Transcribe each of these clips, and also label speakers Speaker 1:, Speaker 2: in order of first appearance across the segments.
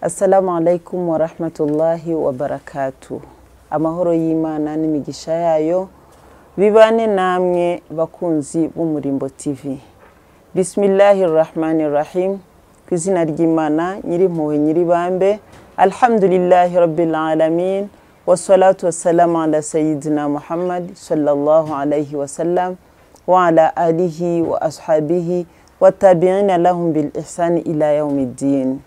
Speaker 1: Assalamu alaikum wa rahmatullahi wa barakatuh. Amahoro y'Imana n'imigisha yayo bibane namwe bakunzi b'Umurimbo TV. Bismillahir Rahmanir Rahim. Ku izina ry'Imana Nyirimpuhwe Nyiribambe. Alhamdulillahi Rabbil Alamin. Wassalatu wassalamu ala Sayyidina Muhammad sallallahu alayhi wa sallam wa ala alihi wa ashabihi wa tabi'ina lahum bil ihsani ila yawmiddin.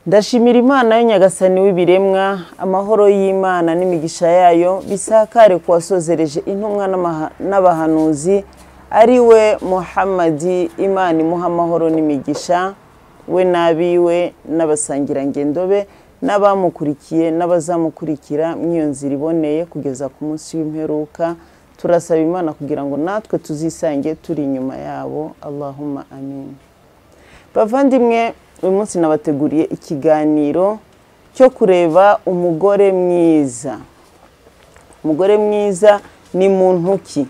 Speaker 1: Ndashimira Imana yo Nyagasani w'ibiremwa, amahoro y'Imana n'imigisha yayo bisakare kuwasozereje intumwa n'abahanuzi ari we Muhammadi, Imana imuha amahoro n'imigisha we n'abiwe n'abasangirangendo be n'abamukurikiye n'abazamukurikira mw'iyo nzira iboneye kugeza ku munsi w'imperuka. Turasaba Imana kugira ngo natwe tuzisange turi inyuma yabo. Allahumma amin. Bavandimwe, uyu munsi nabateguriye ikiganiro cyo kureba umugore mwiza. Umugore mwiza ni muntu ki?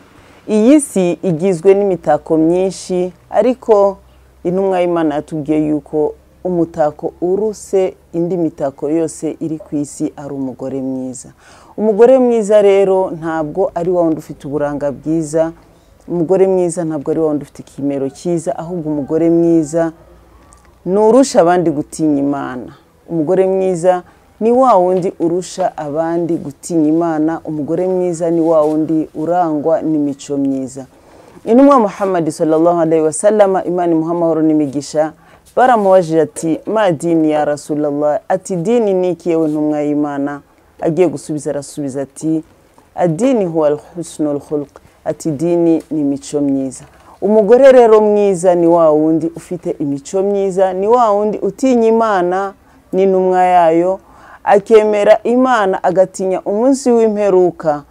Speaker 1: Iyi si igizwe n'imitako myinshi, ariko intumwa y'Imana yatubwiye yuko umutako uruse indi mitako yose iri ku isi ari umugore mwiza. Umugore mwiza rero ntabwo ari wa wundi ufite uburanga bwiza, umugore mwiza ntabwo ari wa wundi ufite ikimero cyiza, ahubwo umugore mwiza nurusha abandi gutinya Imana. Umugore mwiza ni wa wundi urusha abandi gutinya Imana. Umugore mwiza ni wa wundi urangwa n'imico myiza. Intumwa Muhammad sallallahu alaihi wasallam, Imana imuha amahoro n'imigisha, baramubajije ati ma dini ya Rasulallah, ati dini ni iki yewe ntumwa y'Imana? Agiye gusubiza arasubiza ati adini huwa al-husnul khuluq, ati dini ni imico myiza. Umugore rero mwiza ni wa wundi ufite imico myiza, ni wa wundi utinya Imana n'intumwa yayo, akemera Imana agatinya umunsi w'imperuka.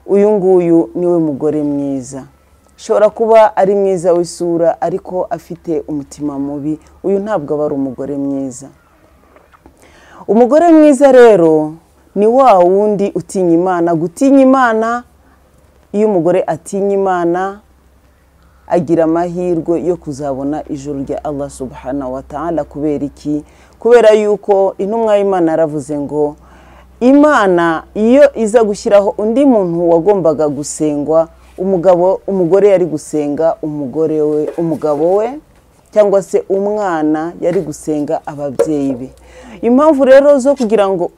Speaker 1: Uyu nguyu niwe mugore mwiza. Shobora kuba ari mwiza w'isura ariko afite umutima mubi, uyu ntabwo aba ari umugore mwiza. Umugore mwiza rero ni wa wundi utinya Imana. Gutinya Imana, iyo umugore atinya Imana agira amahirwe yo kuzabona ijuru rya Allah subhanahu wa ta'ala. Kubera iki? Kubera yuko intumwa y'Imana yaravuze ngo Imana iyo iza gushyiraho undi muntu wagombaga gusengwa, umugabo umugore yari gusenga umugore we, umugabo we, cyangwa se umwana yari gusenga ababyeyi be. Impamvu rero zo kugira ngo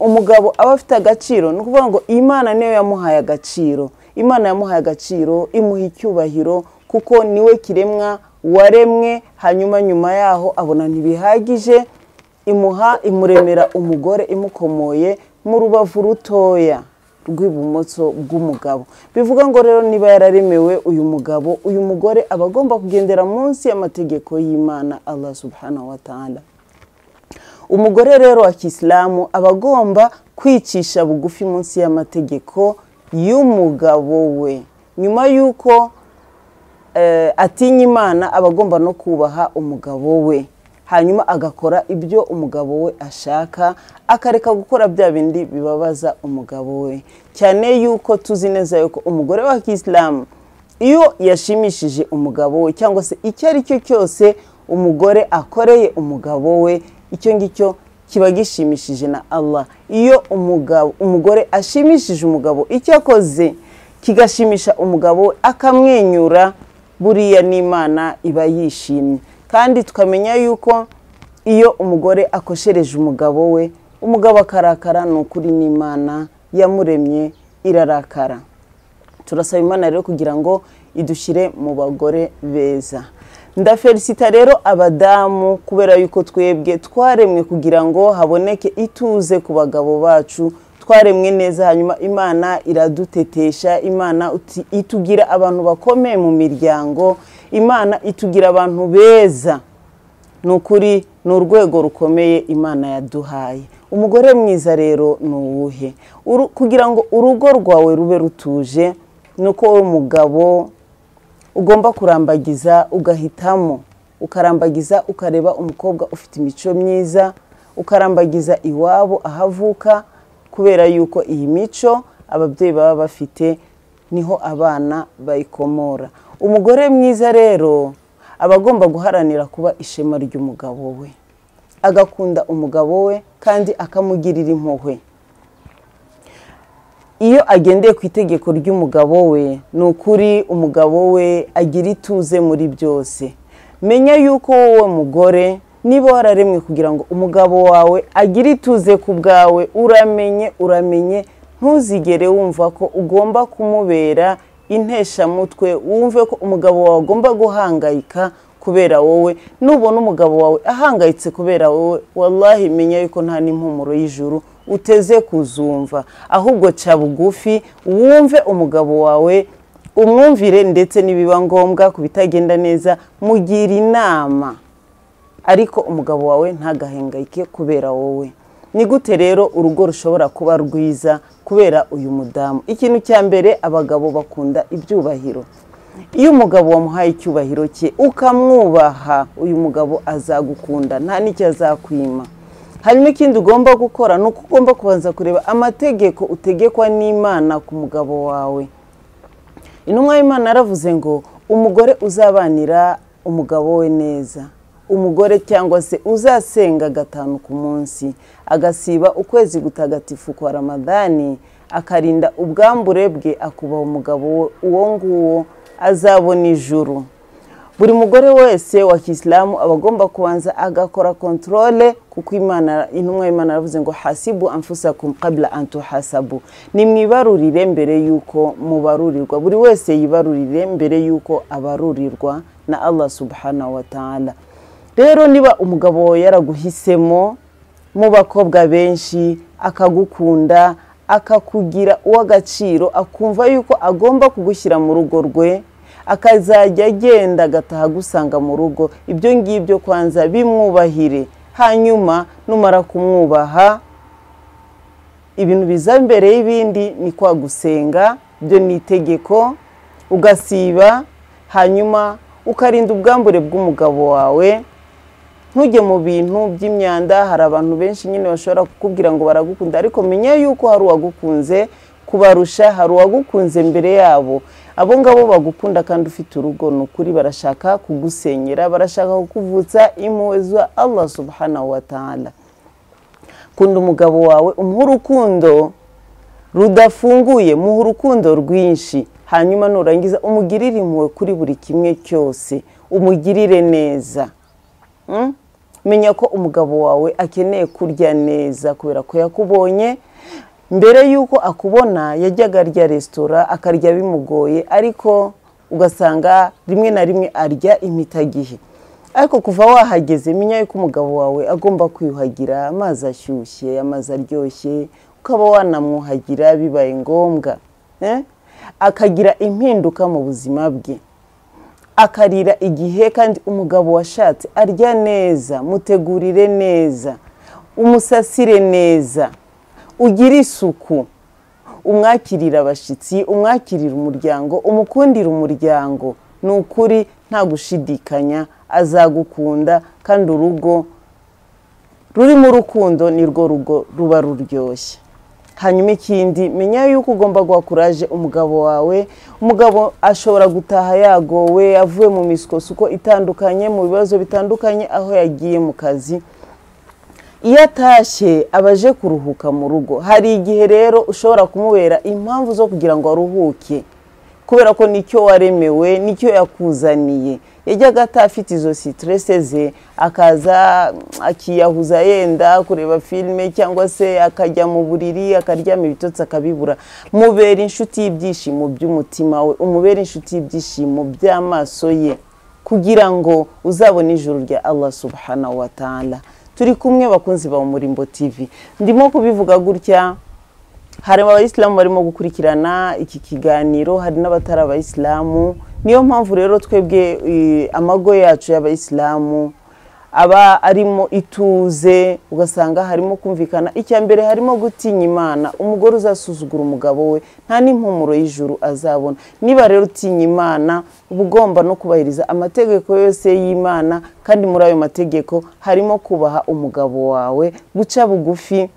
Speaker 1: umugabo aba afite agaciro ni ukuvuga ngo Imana niyo yamuhaye agaciro. Imana yamuhaye agaciro, imuha icyubahiro, kuko niwe kiremwa waremwe. Hanyuma nyuma yaho abona ntibihagije, imuha imuremera umugore imukomoye mu rubavu rutoya rw'ibumoso bw'umugabo. Bivuga ngo rero niba yararemewe uyu mugabo, uyu mugore aba agomba kugendera munsi y'amategeko y'Imana Allah subhanahu wa ta'ala. Umugore rero wa Kisilamu aba agomba kwicisha bugufi munsi y'amategeko y'umugabo we. Nyuma y'uko atinya Imana, aba agomba no kubaha umugabo we, hanyuma agakora ibyo umugabo we ashaka, akareka gukora bya bindi bibabaza umugabo we. Cyane yuko tuzi neza yuko umugore wa Kisilamu iyo yashimishije umugabo we, cyangwa se icyo ari cyo cyose umugore akoreye umugabo we, icyo ngicyo kiba gishimishije na Allah. Iyo umugore ashimishije umugabo, icyo akoze kigashimisha umugabo we akamwenyura, buriya n'Imana iba yishimye. Kandi tukamenya yuko iyo umugore akoshereje umugabo we, umugabo akarakara, ni ukuri n'Imana yamuremye irarakara. Turasaba Imana rero kugira ngo idushyire mu bagore beza. Ndafelicita rero abadamu kubera yuko twebwe twaremwe kugira ngo haboneke ituze ku bagabo bacu, twaremwe neza, hanyuma Imana iradutetesha, Imana itugira abantu bakomeye mu miryango, Imana itugira abantu beza. Nukuri ni urwego rukomeye Imana yaduhaye. Umugore mwiza rero ni uwuhe? Kugira ngo urugo rwawe rube rutuje, nuko wowe mugabo ugomba kurambagiza, ugahitamo, ukarambagiza ukareba umukobwa ufite imico myiza, ukarambagiza iwabo ahavuka, kubera yuko iyi mico ababyeyi baba bafite niho abana bayikomora. Umugore mwiza rero aba agomba guharanira kuba ishema ry'umugabo we. agakunda umugabo we kandi akamugirira impuhwe. Iyo agendeye ku itegeko ry'umugabo we, ni ukuri umugabo we agira ituze muri byose. Menya yuko wowe mugore niba wararemwe kugira ngo umugabo wawe agire ituze ku bwawe, uramenye ntuzigere wumva ko ugomba kumubera inteshamutwe, wumve ko umugabo wawe agomba guhangayika kubera wowe. Nubona umugabo wawe ahangayitse kubera wowe, wallahi menya yuko nta n'impumuro y'ijuru uteze kuzumva. Ahubwo ca bugufi wumve umugabo wawe, umwumvire, ndetse nibiba ngombwa ku bitagenda neza mugira inama, ariko umugabo wawe ntagahangayike kubera wowe. Ni gute rero urugo rushobora kuba rwiza kubera uyu mudamu? Ikintu cya mbere, abagabo bakunda ibyubahiro. Iyo umugabo wamuhaye icyubahiro cye ukamwubaha, uyu mugabo azagukunda, nta n'icyo azakwima. Hanyuma ikindi ugomba gukora ni uko ugomba kubanza kureba amategeko utegekwa n'Imana ku mugabo wawe. Intumwa y'Imana yaravuze ngo umugore uzabanira umugabo we neza, umugore cyangwa se uzasenga 5 ku munsi, agasiba ukwezi gutagatifu kwa Ramadhani, akarinda ubwambure bwe, akubaha umugabo we, uwo nguwo azabona ijuru. Buri mugore wese wa Kisilamu aba agomba kubanza agakora kontrole, kuko Imana, intumwa y'Imana yaravuze ngo hasibu anfusakum qabla an tuhasabu, nimwibarurire mbere yuko mubarurirwa. Buri wese yibarurire mbere yuko abarurirwa na Allah subhanahu wa ta'ala. Rero niba umugabo yaraguhisemo mu bakobwa benshi, akagukunda, akakugira uw'agaciro, akumva yuko agomba kugushyira mu rugo rwe, akazajya agenda agataha agusanga mu rugo, ibyo ngibyo kwanza bimwubahire. Hanyuma numara kumwubaha, ibintu biza mbere y'ibindi ni kwa gusenga, byo ni itegeko, ugasiba, hanyuma ukarinda ubwambure bw'umugabo wawe, ntujye mu bintu by'imyanda. Hari abantu benshi nyine bashobora kukubwira ngo baragukunda, ariko menya yuko hari uwagukunze kubarusha, hari uwagukunze mbere yabo. Abo ngabo bagukunda kandi ufite urugo, ni ukuri barashaka kugusenyera, barashaka kukuvutsa impuhwe za Allah subhanahu wa ta'ala. Kunda umugabo wawe, umuhe urukundo rudafunguye, muhe urukundo rwinshi, hanyuma nurangiza umugirire impuhwe kuri buri kimwe cyose, umugirire neza. Menya ko umugabo wawe akeneye kurya neza kubera ko yakubonye. Mbere yuko akubona yajyaga arya resitora akarya bimugoye, ariko ugasanga rimwe na rimwe arya impitagihe. Ariko kuva wahageze, menya yuko umugabo wawe agomba kwiyuhagira amazi ashyushye, amazi aryoshye, ukaba wanamwuhagira bibaye ngombwa, akagira impinduka mu buzima bwe, akarira igihe. Kandi umugabo washatse arya neza, mutegurire neza, umusasire neza, ugire isuku, umwakirira abashyitsi, umwakirira umuryango, umukundira umuryango. Ni ukuri nta gushidikanya azagukunda, kandi urugo rurimo urukundo nirwo rugo ruba ruryoshye. Hanyuma ikindi, menya yuko ugomba guha kuraje umugabo wawe. Umugabo ashobora gutaha yagowe, avuye mu misukosuko itandukanye, mu bibazo bitandukanye, aho yagiye mu kazi. Iyo atashye aba aje kuruhuka mu rugo. Hari igihe rero ushobora kumubera impamvu zo kugira ngo aruhuke, kubera ko nicyo waremewe, nicyo yakuzaniye. Yajyaga atafite izo stress ze, akaza akiyahuza yenda kureba filime, cyangwa se akajya mu buriri akaryama ibitotsi akabibura. Mubera inshuti y'ibyishimo by'umutima we, umubera inshuti y'ibyishimo by'amaso ye, kugira ngo uzabone ijuru rya Allah subhanahu wa ta'ala. Turi kumwe bakunzi ba Umurimbo TV. Ndimo kubivuga gutya, hari abayisilamu barimo gukurikirana iki kiganiro, hari n'abatari abayisilamu. Niyo mpamvu rero twebwe amago yacu y'abayisilamu aba arimo ituze, ugasanga harimo kumvikana. Icya mbere harimo gutinya Imana. Umugore uzasuzugura umugabo we nta n'impumuro y'ijuru azabona. Niba rero utinya Imana, uba ugomba no kubahiriza amategeko yose y'Imana, kandi muri ayo mategeko harimo kubaha umugabo wawe, guca bugufi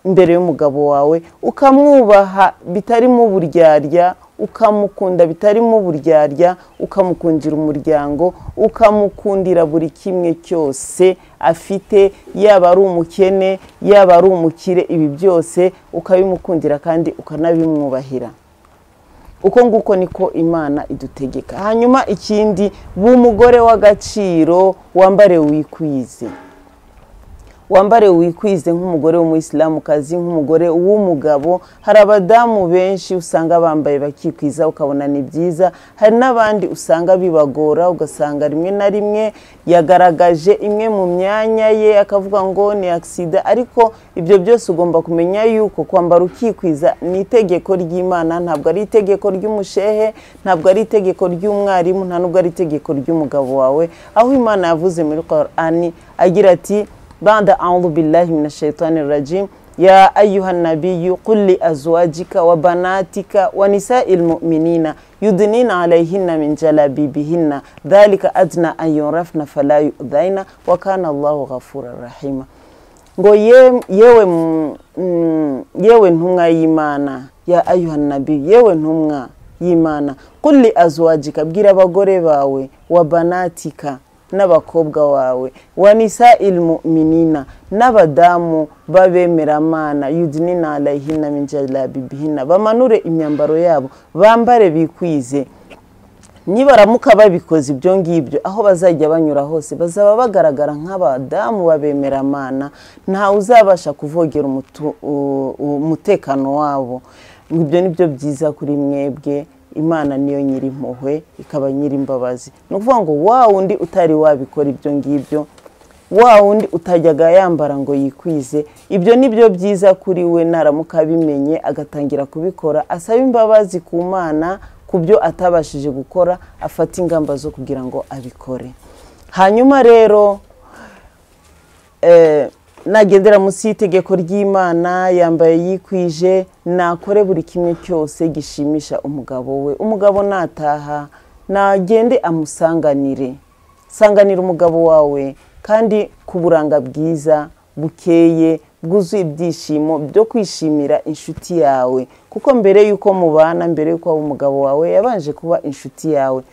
Speaker 1: imbere y'umugabo wawe, ukamwubaha bitarimo uburyarya, ukamukunda bitarimo uburyarya, ukamukundira umuryango, ukamukundira buri kimwe cyose afite, yaba ari umukene, yaba ari umukire, ibi byose ukabimukundira kandi ukanabimwubahira. Uko nguko niko Imana idutegeka. Hanyuma ikindi, b'umugore w'agaciro, wambare wikwize. Wambare wikwize nk'umugore w'umuyisilamukazi, nk'umugore w'umugabo. Hari abadamu benshi usanga bambaye bakikwiza ukabona ni byiza, hari n'abandi usanga bibagora, ugasanga rimwe na rimwe yagaragaje imwe mu myanya ye akavuga ngo ni aksida. Ariko ibyo byose ugomba kumenya yuko kwambara ukikwiza ni itegeko ry'Imana, ntabwo ari itegeko ry'umushehe, ntabwo ari itegeko ry'umwarimu, nta nubwo ari itegeko ry'umugabo wawe. Aho Imana yavuze muri Qur'ani agira ati: بعد أعوذ بالله من الشيطان الرجيم يا أيها النبي قل لأزواجك وبناتك ونساء المؤمنين يدنين عليهن من جلابيبهن ذلك أدنى أن يعرفن فلا يؤذين وكان الله غفورا رحيما. Ngo yewe ntumwa y'Imana, ya ayuha nabi, yewe ntumwa y'Imana, qul li azwajika, bwira abagore bawe, wa banatika, n'abakobwa wawe, wa nisa'il mu'minina, n'abadamu babemeramana, yudnina alayhinna min jalabibihinna, bamanure imyambaro yabo, bambare bikwize. Nibaramuka babikoze ibyo ngibyo, aho bazajya banyura hose bazaba bagaragara nk'abadamu babemeramana, nta uzabasha kuvogera umutekano wabo. Ibyo nibyo byiza kuri mwebwe. Imana niyo nyiri impuhwe ikaba nyiri imbabazi. Ni ukuvuga ngo wa wundi utari wabikora ibyo ngibyo, wa wundi utajyaga yambara ngo yikwize, ibyo nibyo byiza kuri we. Naramuka abimenye agatangira kubikora, asaba imbabazi ku Mana ku byo atabashije gukora, afata ingamba zo kugira ngo abikore. Hanyuma rero nagendera munsi y'itegeko ry'Imana, yambaye yikwije, nakore buri kimwe cyose gishimisha umugabo we. Umugabo nataha nagende amusanganire. Sanganira umugabo wawe kandi ku buranga bwiza bukeye bwuzuye ibyishimo byo kwishimira inshuti yawe, kuko mbere yuko mubana, mbere yuko umugabo wawe yabanje kuba inshuti yawe.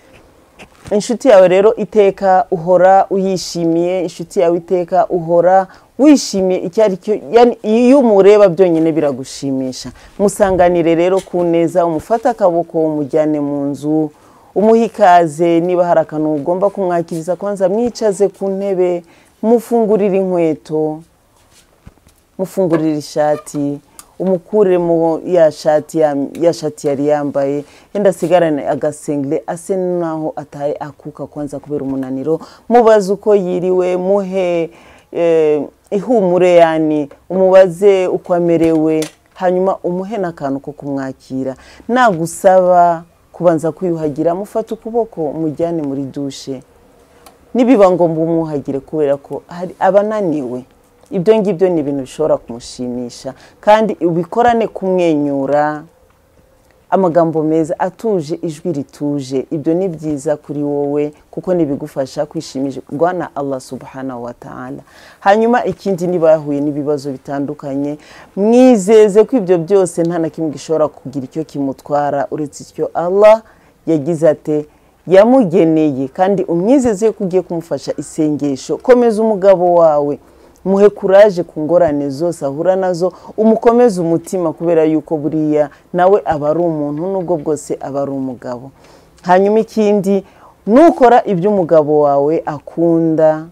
Speaker 1: Inshuti yawe rero iteka uhora uyishimiye, inshuti yawe iteka uhora wishimiye icyo ari cyo, yani iyo umureba byonyine biragushimisha. Musanganire rero ku neza, umufate akaboko umujyane mu nzu, umuhe ikaze. Niba hari akantu ugomba kumwakiriza, kwanza mwicaze ku ntebe, mufungurire inkweto, mufungurire ishati, umukuremo ya shati yari yambaye, yenda asigarane agasengle ase naho ataye akuka kwanza kubera umunaniro. Mubaze uko yiriwe, muhe ihumure, yani umubaze uko amerewe, hanyuma umuhe n'akantu ko kumwakira. Nagusaba kubanza kwiyuhagira, mufate ukuboko mujyane muri dushe, nibiba ngombwa umwuhagire kubera ko hari abananiwe. Ibyo ngibyo ni ibintu bishobora kumushimisha, kandi ubikorane kumwenyura, amagambo meza atuje, ijwi rituje. Ibyo ni byiza kuri wowe kuko nibigufasha kwishimishwa na Allah subhanahu wa ta'ala. Hanyuma ikindi, niba yahuye n'ibibazo bitandukanye, mwizeze ko ibyo byose nta na kimwe gishobora kugira icyo kimutwara uretse icyo Allah yagize ate yamugeneye. Kandi umwizeze ko ugiye kumufasha isengesho. Komeza umugabo wawe, muhe kuraje ku ngorane zose ahura nazo, umukomeze umutima kubera yuko buriya nawe aba ari umuntu nubwo bwose aba ari umugabo. Hanyuma ikindi, nukora ibyo umugabo wawe akunda,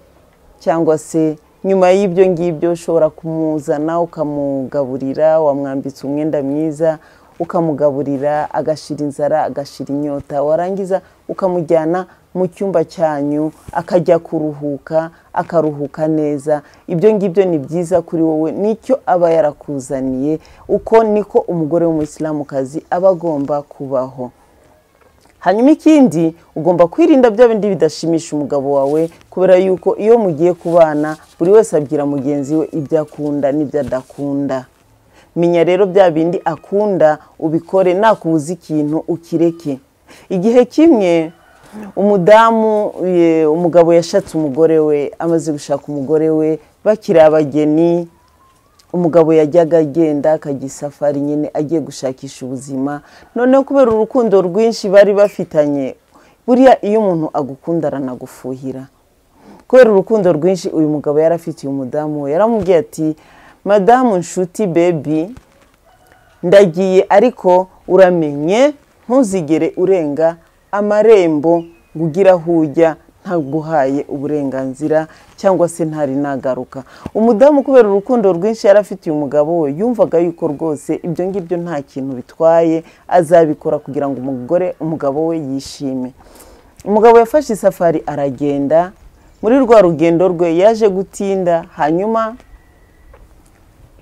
Speaker 1: cyangwa se nyuma y'ibyo ngibyo ushobora kumuzana ukamugaburira, wamwambitse umwenda mwiza ukamugaburira agashira inzara agashira inyota, warangiza ukamujyana mu cyumba cyanyu akajya kuruhuka, akaruhuka neza. Ibyo ngibyo ni byiza kuri wowe, nicyo aba yarakuzaniye. Uko niko umugore w'umuyisilamukazi aba agomba kubaho. Hanyuma ikindi, ugomba kwirinda bya bindi bidashimisha umugabo wawe, kubera yuko iyo mugiye kubana buri wese abwira mugenzi we ibyo akunda n'ibyo adakunda. Menya rero bya bindi akunda ubikore, nakubuza ikintu ukireke. Igihe kimwe umudamu, umugabo yashatse umugore we, amaze gushaka umugore we bakiri abageni, Umugabo yajyaga agenda akajya isafari nyine agiye gushakisha ubuzima. Noneho kubera urukundo rwinshi bari bafitanye, buriya iyo umuntu agukunda aranagufuhira. Kubera urukundo rwinshi uyu mugabo yarafitiye umudamu we, yaramubwiye ati madamu nshuti baby, ndagiye ariko uramenye ntuzigere urenga amarembo ngo ugire aho ujya ntaguhaye uburenganzira cyangwa se ntari nagaruka. Umudamu kubera urukundo rwinshi yarafitiye umugabo we, yumvaga yuko rwose ibyo ngibyo nta kintu bitwaye, azabikora kugira ngo umugabo we yishime. Umugabo yafashe isafari aragenda. Muri rwa rugendo rwe yaje gutinda, hanyuma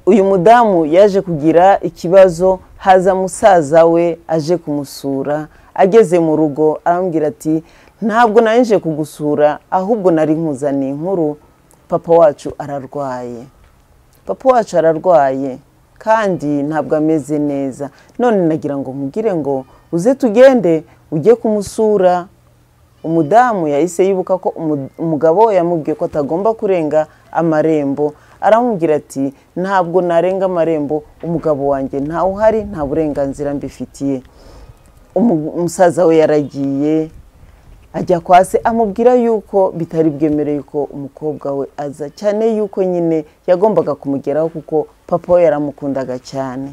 Speaker 1: uyu mudamu yaje kugira ikibazo, haza musaza we aje kumusura. Ageze mu rugo arambwira ati ntabwo naje kugusura, ahubwo nari nkuzaniye inkuru, papa wacu ararwaye. Papa wacu ararwaye kandi ntabwo ameze neza, none nagira ngo nkubwire ngo uze tugende ujye kumusura. Umudamu yahise yibuka ko umugabo yamubwiye ko atagomba kurenga amarembo, aramubwira ati ntabwo narenga amarembo, umugabo wanjye ntawe uhari, nta burenganzira mbifitiye. Umusaza we yaragiye ajya kwa se, amubwira yuko bitari bwemereye yuko umukobwa we aza, cyane yuko nyine yagombaga kumugeraho kuko papa we yaramukundaga cyane.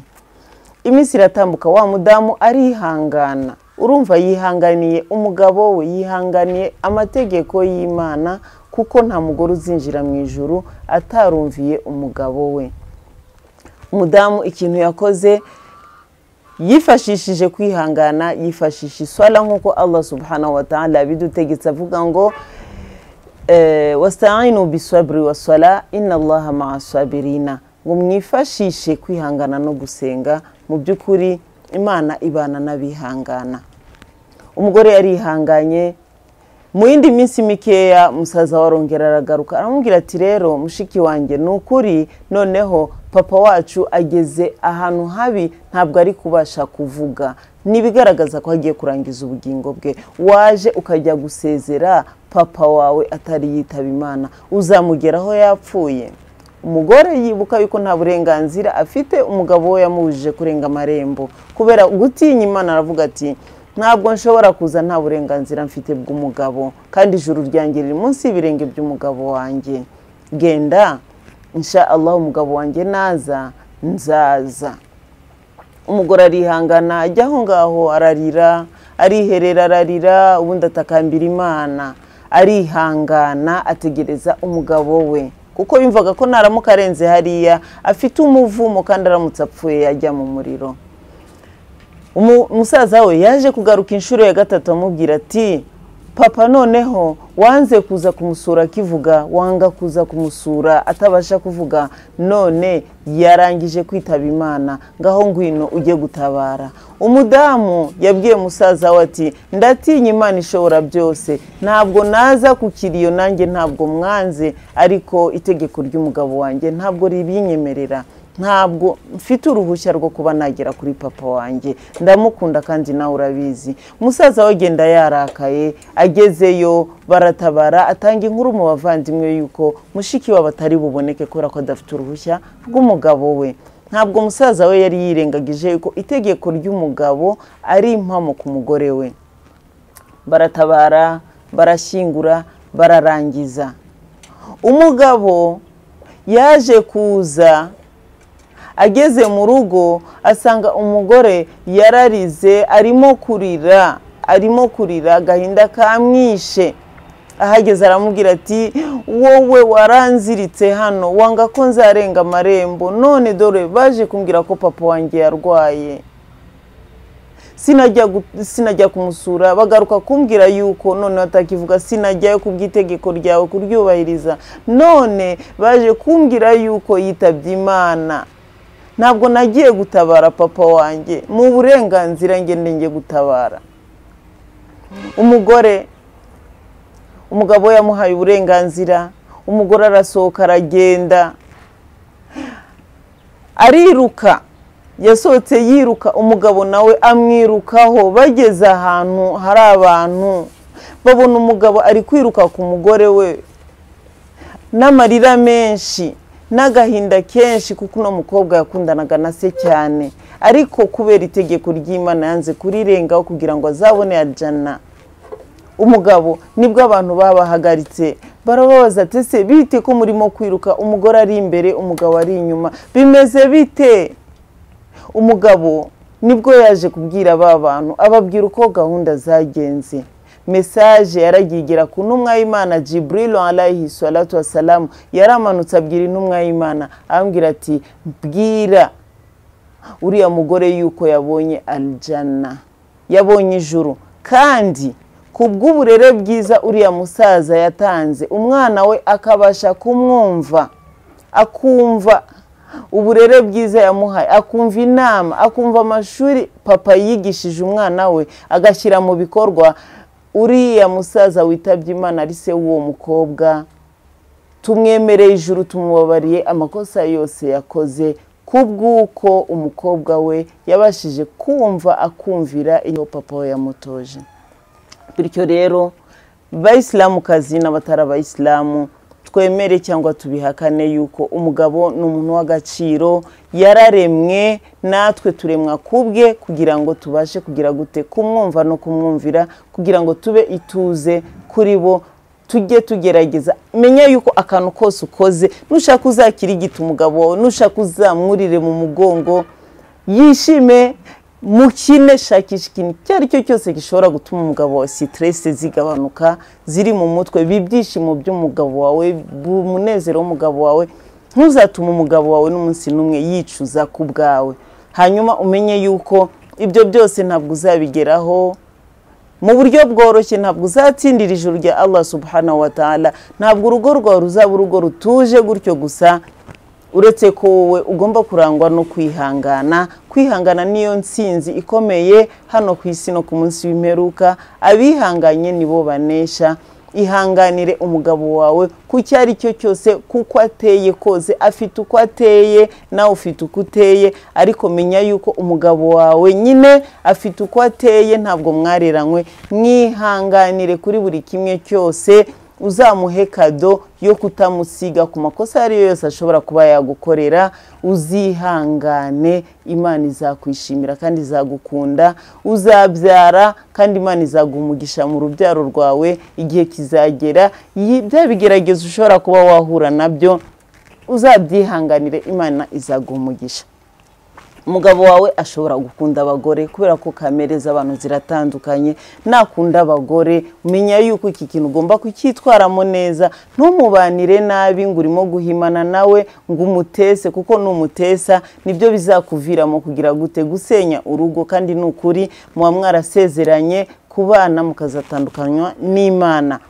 Speaker 1: Iminsi iratambuka, wa mudamu arihangana. Urumva yihanganiye umugabo we, yihanganiye amategeko y'Imana, kuko nta mugore uzinjira mu ijuru atarumviye umugabo we. Umudamu ikintu yakoze, yifashishije kwihangana, yifashisha iswala nk'uko Allah subhanahu wa ta'ala bidutegetse avuga ngo wasta'inu bisabri wasala inna Allaha ma'a sabirina, ngo mwifashishe kwihangana no gusenga, mu by'ukuri Imana ibana n'abihangana. Umugore yarihanganye. Mu yindi minsi mikeya musaza warongera aragaruka, aramubwira ati rero mushiki wanjye, ni ukuri noneho papa wacu ageze ahantu habi, ntabwo ari kubasha kuvuga, nibigaragaza ko agiye kurangiza ubugingo bwe. Waje ukajya gusezera papa wawe atari yitaba Imana, uzamugeraho yapfuye. Umugore yibuka yuko nta burenganzira afite, umugabo we yamubujije kurenga amarembo. Kubera gutinya Imana aravuga ati ntabwo nshobora kuza nta burenganzira mfite bw'umugabo, kandi ijuru ryanjye riri munsi y'ibirenge by'umugabo wanjye. Genda insha Allah umugabo wanjye naza nzaza. Umugore arihangana, ajya aho ngaho ararira, ariherera ararira, ubundi atakambira Imana, arihangana ategereza umugabo we, kuko yumvaga ko naramuka arenze hariya afite umuvumo, kandi aramutse apfuye yajya mu muriro. Umusaza we yaje kugaruka inshuro ya gatatu amubwira ati papa noneho wanze kuza kumusura akivuga, wanga kuza kumusura atabasha kuvuga, none yarangije kwitaba Imana, ngaho ngwino ujye gutabara. Umudamu yabwiye musaza we ati ndatinya Imana ishobora byose, ntabwo naza kukiriyo nanjye ntabwo mwanze, ariko itegeko ry'umugabo wanjye ntabwo ribinyemerera, ntabwo mfite uruhushya rwo kuba nagera kuri papa wanjye, ndamukunda kandi nawe urabizi. Musaza we agenda yarakaye, agezeyo baratabara, atanga inkuru mu bavandimwe yuko mushiki wabo atari buboneke kubera ko adafite uruhushya rw'umugabo we. Ntabwo musaza we yari yirengagije yuko itegeko ry'umugabo ari impamo ku mugore we. Baratabara, barashyingura, bararangiza. Umugabo yaje kuza ageze mu rugo asanga umugore yararize, arimo kurira agahinda kamwishe. Ahageze aramubwira ati wowe waranziritse hano, wanga ko nzarenga amarembo, none dore baje kumbwira ko papa wanjye yarwaye, sinajya kumusura, bagaruka kumbwira yuko none atakivuga, sinajyayo kubw'itegeko ryawe kuryubahiriza, none baje kumbwira yuko yitabye Imana, ntabwo nagiye gutabara papa wanjye, mu burenganzira ngende ngiye gutabara. Umugore, umugabo yamuhaye uburenganzira, umugore arasohoka aragenda, ariruka, yasohotse yiruka, umugabo nawe amwirukaho. Bageze ahantu hari abantu, babona umugabo ari kwiruka ku mugore we n'amarira menshi. n'agahinda kenshi, kuko uno mukobwa yakundanaga na se cyane, ariko kubera itegeko ry'Imana yanze kurirengaho kugira ngo azabone aljana. Umugabo nibwo abantu babahagaritse barababaza ati ese bite ko murimo kwiruka, umugore ari imbere umugabo ari inyuma, bimeze bite? Umugabo nibwo yaje kubwira ba bantu, ababwira uko gahunda zagenze. Message yaragiye ku ntumwa y'Imana Jibril alayhi salatu wassalam, yaramanutse abwira intumwa y'Imana, ambwira ati bwira uriya mugore yuko yabonye aljana, yabonye ijuru, kandi kubw'uburere bwiza uriya musaza yatanze, umwana we akabasha kumwumva, akumva uburere bwiza yamuhaye, akumva inama, akumva amashuri papa yigishije umwana we agashyira mu bikorwa. Uriya musaza witabye Imana ari se w'uwo mukobwa, tumwemereye ijuru, tumubabariye amakosa yose yakoze kubw'uko umukobwa we yabashije kumva akumvira iyo papa we yamutoje. Bityo rero bayisilamukazi n'abatari abayisilamu, twemere cyangwa tubihakane yuko umugabo ni umuntu w'agaciro, yararemwe natwe turemwa kubwe kugira ngo tubashe kugira gute kumwumva no kumwumvira, kugira ngo tube ituze kuri bo. Tujye tugerageza, menya yuko akantu kose ukoze, nushaka uzakirigita umugabo wawe, nushaka uzamwurire mu mugongo yishime, mukine, shakisha ikintu icyo ari cyo cyose gishobora gutuma umugabo wawe stress zigabanuka ziri mu mutwe, ibyishimo by'umugabo wawe, umunezero w'umugabo wawe. Ntuzatume umugabo wawe n'umunsi n'umwe yicuza ku bwawe. Hanyuma umenye yuko ibyo byose ntabwo uzabigeraho mu buryo bworoshye, ntabwo uzatsindira ijuru rya Allah subhanahu wa ta'ala, ntabwo urugo rwawe ruzaba urugo rutuje gutyo gusa, uretse ko wowe ugomba kurangwa no kwihangana. Kwihangana niyo nsinzi ikomeye hano ku isi no ku munsi w'imperuka. Abihanganye nibo banesha. Ihanganire umugabo wawe ku cyo ari cyo cyose, kuko ateye kose, afite uko ateye nawe ufite uko uteye, ariko menya yuko umugabo wawe nyine afite uko ateye, ntabwo mwareranywe. Mwihanganire kuri buri kimwe cyose, uzamuhe kado yo kutamusiga ku makosa ariyo yose ashobora kuba yagukorera. Uzihangane, Imana izakwishimira kandi izagukunda. Uzabyara kandi Imana izaguha umugisha mu rubyaro rwawe. Igihe kizagera bya bigeragezo ushobora kuba wahura nabyo, uzabyihanganire, Imana izaguha umugisha. Umugabo wawe ashobora gukunda abagore kubera ko kamere z'abantu ziratandukanye. Nakunda abagore, menya yuko iki kintu ugomba kucyitwaramo neza, ntumubanire nabi ngo urimo guhimana nawe ngo umutese, kuko numutesa nibyo bizakuviramo kugira gute gusenya urugo. Kandi nukuri muba mwarasezeranye kubana mukazatandukanywa n'Imana.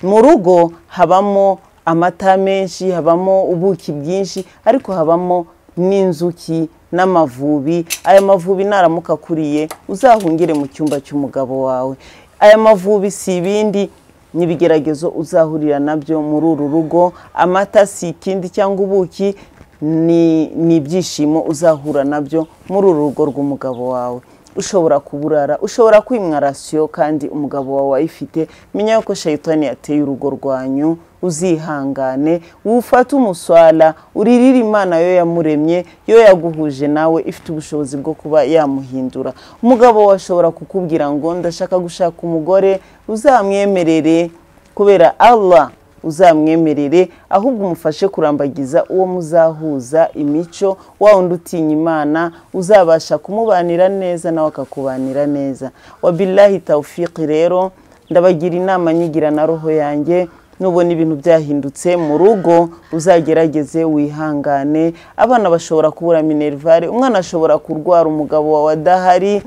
Speaker 1: Mu rugo habamo amata menshi, habamo ubuki bwinshi, ariko habamo n'inzuki n'amavubi. Aya mavubi naramuka akuriye uzahungire mu cyumba cy'umugabo wawe. Aya mavubi si ibindi, n'ibigeragezo uzahurira nabyo muri uru rugo. Amata si ikindi cyangwa ubuki, ni ibyishimo uzahura nabyo muri uru rugo rw'umugabo wawe. Ushobora kuburara, ushobora kwimwa rasiyo kandi umugabo wawe ayifite. Menya ko shayitani yateye urugo rwanyu, uzihangane, ufate umuswala, uririre Imana yo yamuremye, yo yaguhuje nawe, ifite ubushobozi bwo kuba yamuhindura. Umugabo wawe ashobora kukubwira ngo ndashaka gushaka umugore, uzamwemerere kubera Allah, uzamwemerere, ahubwo umufashe kurambagiza uwo muzahuza imico, wa wundi utinya Imana, uzabasha kumubanira neza nawe akakubanira neza. Wabillahi tawfiq. Rero ndabagira inama nyigira na roho yanjye, nubona ibintu byahindutse mu rugo uzagerageze wihangane. Abana bashobora kubura minervare, umwana ashobora kurwara umugabo wawe adahari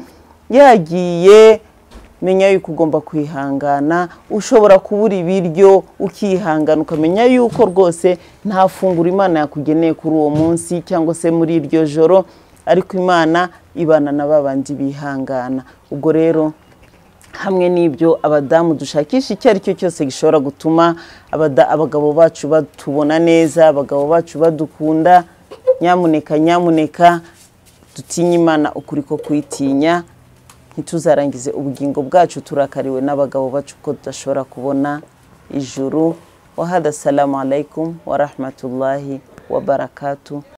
Speaker 1: yagiye, menya yuko ugomba kwihangana. Ushobora kubura ibiryo ukihangana, ukamenya yuko rwose nta funguro Imana yakugeneye kuri uwo munsi cyangwa se muri iryo joro, ariko Imana ibana na babandi bihangana. Ubwo rero hamwe n'ibyo, abadamu dushakisha icyo ari cyo cyose gishobora gutuma abagabo bacu batubona neza, abagabo bacu badukunda. Nyamuneka nyamuneka dutinye Imana ukuri ko kuyitinya, ntituzarangize ubugingo bwacu turakariwe n'abagabo bacu ko tudashobora kubona ijuru. Wa hada, salamu alaikum wa rahmatullahi wa barakatu.